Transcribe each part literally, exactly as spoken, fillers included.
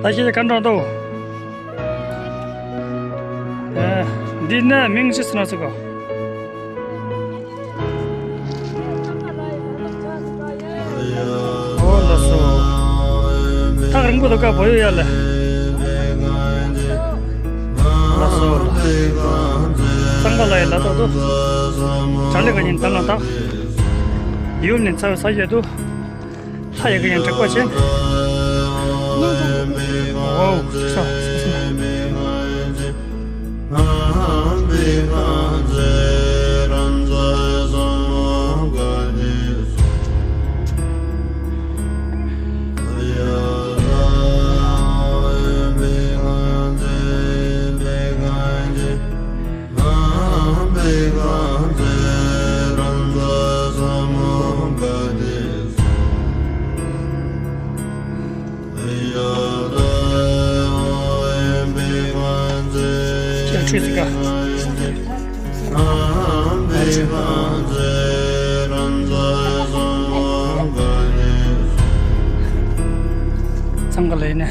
ད་ཁྱེད་ཀྱི་ག་འགྲོ་འདུག་ཨ། འདི་ནས་མིང་ཅི་ཟེར་ན་ཟེར་གོ། ཨོ་ལགས་སོ། ཐག་རིང་པོ་འདུག་ག་བོད་ཡུལ་ཡར་ལ། ལགས་སོ་ལགས། སང་ག་ལ་ཡི་ལ་ཐོག་ཏུ། གྲ་ལི་ག་ཉིན་ད་ལ་དག་ཡུལ་ནི་ཚ་བའི་ས་ཡོད་དུ། ལྷ་ཡི་གེ་ཡང་དྲེགས་པ་ཅན། ཨོ། ཤ་ཤ་ཤ། ཁྱེད་ཁྲུས་ཟིག་ག་ཚང་ག་ལས་ནས།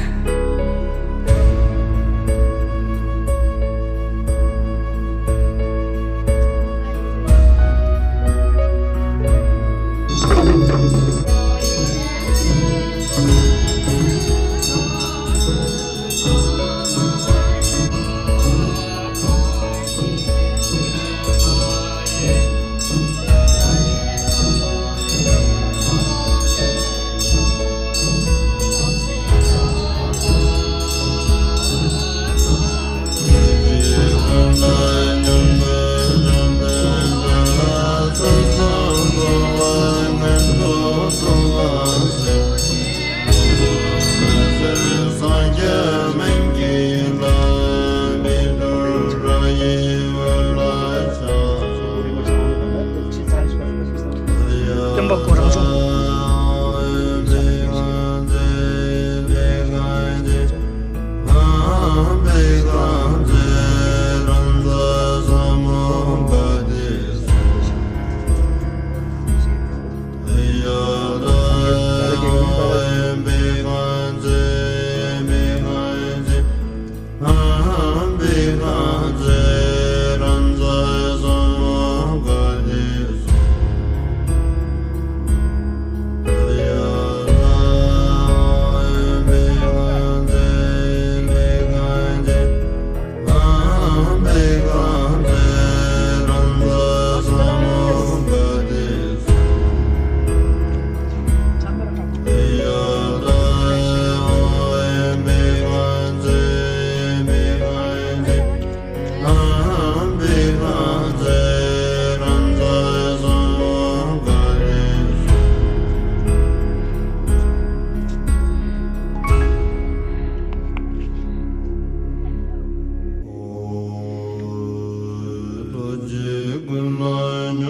སྟོན་པ་སྐུ་རང་བྱུང་།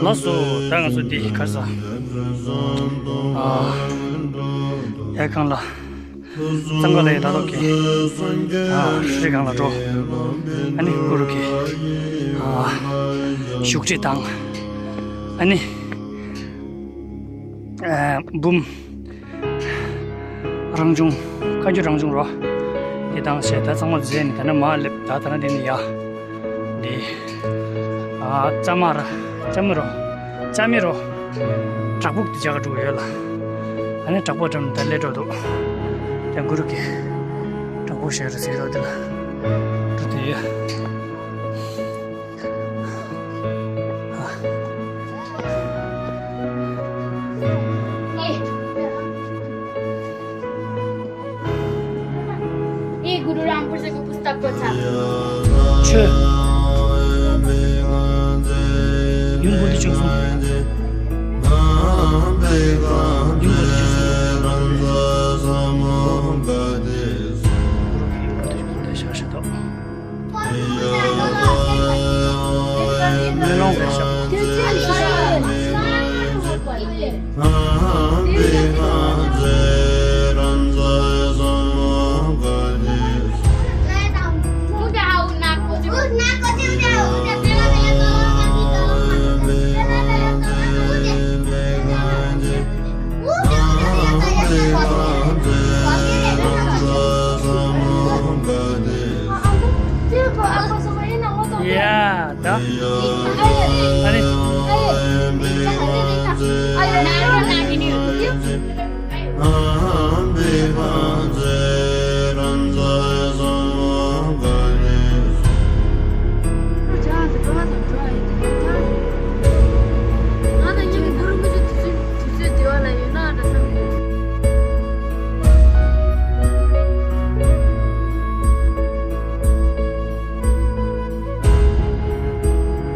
ལགས་སོ། ད་ང་ཚོ་འདི་ག་རེ་ཟ། ཨ། ཡར་སྒང་ལ། ཙང་ག་ལའི་ལ་ཐོག་གི། ཨ། ཧྲི་ཁ་ལ་འགྲོ། ཨ་ནི་གུ་རུ་གི། ཨ། བཞུགས་ཁྲི་དང་། ཨ་ནི། ཨ། འབུམ། རང་བྱུང་། བཀའ་བརྒྱུད་རང་བྱུང་རོ། འདི་དང་བྱས་ད་ཚང་མ་མཛད་ནས་ད་ནི་མར་སླེབས། ད་ད་ནི་འདི་ནི་ཡ། འདི། ཨ། རྩ་མ་ར། རྩ་མི་རོ། རྩ་མི་རོ། བྲག་ཕུག་འདི་ཅག་འགྲོ་ཡོད་ལ། ཨ་ནི་བྲག་ཕུག་འགྲམ་ད་སླེབས་འགྲོ་འདུག་དེ་གུ་རུ་གི། བྲག་ཕུག་ཞེས་རུ་ཟེར་རོ་འདི་ལ། འགྲོ་དེ་ཡོད། ये गुरु रामपुर से को पुस्तक को था। ཆོས། ཡུམ་ འདི་བྱུང་སོང་། ཡུམ་འདི་བྱུང་སོང་། ཡ་ད། ཨ་ནི།